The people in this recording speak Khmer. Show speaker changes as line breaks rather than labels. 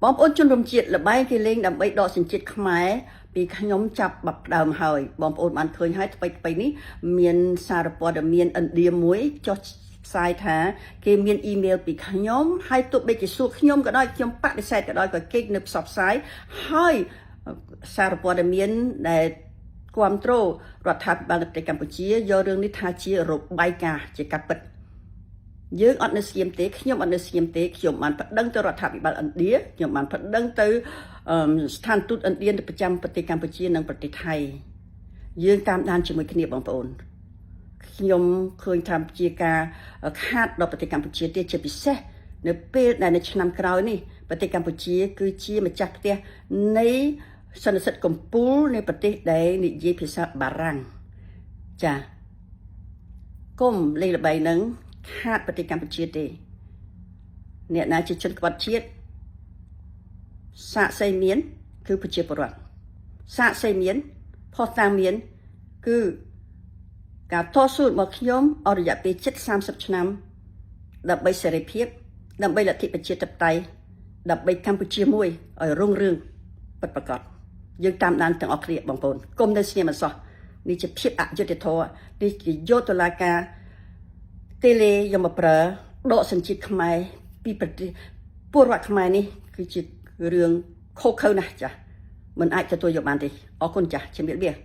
បងប្អូនជនរួមជាតិលបែងគេលេងដើម្បីដកសញ្ជាតិខ្មែរពីខ្ញុំចាប់បាប់ដើមហើយបងប្អូនបានឃើញហើយថ្មីថ្មីនេះមានសារព័ត៌មានឥណ្ឌាមួយចុះផ្សាយថាគេមានអ៊ីមែលពីខ្ញុំហើយទោះបីជាសួរខ្ញុំក៏ដោយខ្ញុំបដិសេធក៏ដោយក៏គេនៅផ្សព្វផ្សាយហើយសារព័ត៌មានដែលគ្រប់គ្រងរដ្ឋាភិបាលនៃប្រទេសកម្ពុជាយករឿងនេះថាជារបាយការណ៍ជាការពិត យើងអត់នៅស្ងៀមទេខ្ញុំអត់នៅស្ងៀមទេខ្ញុំបានប្តឹងទៅរដ្ឋាភិបាលឥណ្ឌាខ្ញុំបានប្តឹងទៅស្ថានទូតឥណ្ឌានៅប្រចាំប្រទេសកម្ពុជានិងប្រទេសថៃយើងតាមដានជាមួយគ្នាបងប្អូនខ្ញុំឃើញថាជាការខាតដល់ប្រទេសកម្ពុជាទេជាពិសេសនៅពេលដែលនៅឆ្នាំក្រោយនេះប្រទេសកម្ពុជា គឺជាម្ចាស់ផ្ទះនៃសន្និសីទកម្ពុជានៃប្រទេសដែលនិយាយភាសាបារាំងចាគុំលេងល្បីនឹងខាតប្រទេសកម្ពុជាទេអ្នកណាជាជនក្បត់ជាតិសាកសីមាន គឺប្រជាពលរដ្ឋសាកសីមានផុសតាងមាន គឺការតស៊ូរបស់ខ្ញុំអស់រយៈពេលជិត30ឆ្នាំដើម្បីសេរីភាពដើម្បីលទ្ធិប្រជាធិបតេយ្យដើម្បីកម្ពុជាមួយឲ្យរុងរឿងពិតប្រាកដយើងតាមដានទាំងអស់គ្នាបងប្អូនគុំនៅស្ងៀមអសោះនេះជាភាពអយុត្តិធម៌នេះជាយកតុលាការតេលេយកមកប្រើដកសញ្ជាតិខ្មែរពីប្រទេសពលរដ្ឋខ្មែរនេះគឺជារឿងខុសខើណាស់ចាស់មិនអាចទទួលយកបានទេអរគុណចាស់ជំរាបលា។